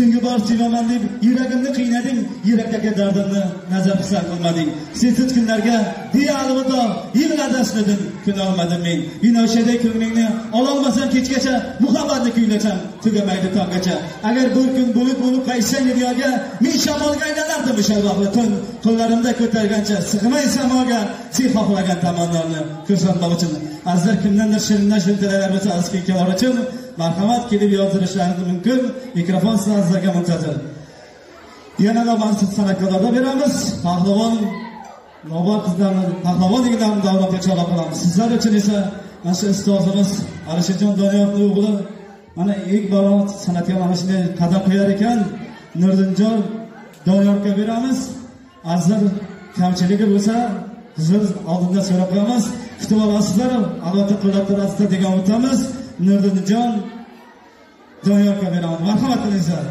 So'nggi bor sevaman deb yuragimni qiynading, yurakdagi dardimni nazar pisand qilmading. Sensiz kunlarga deya alvido yig'ladi aslidim, kun olmadim men. Binoshadek ko'nglingni ololmasam kechgacha, muhabbatni kuylasam tugamaydi tonggacha. Agar bir kun bulut bo'lib qaytsang dunyoga, men shamolga aylanardim o'sha vaqtda tun. Qo'llarimda ko'targancha sig'may samoga, sen xohlagan tamannolarni ko'rsatmoq uchun. Azizlar, kimdandir shirindan shirin tilaklar bo'lsa, aziz kekkalar uchun marhamat kelib yozdirishlaringiz mumkin. Mikrofon sizlarga muntazir. Yana navbatni san'atkorlarga beramiz. Pahlavon navbat qizlarni, pahlavon yigitlarni davlatga chorlab qolamiz. Sizlar uchun esa mana shu ustozimiz Alisherjon Doniyorovning o'g'li mana ilk bor san'atga mana shunday qadam qo'yar ekan, Nurdinjon Doniyorovga beramiz. Azizlar, kamchiligi bo'lsa huzur oldinda so'rab qo'yamiz. Kutib olasizlar, albatta qo'llab turasizlar degan umiddamiz. Nurdinjon Doniyorovga beramiz. Marhamat qilinglar.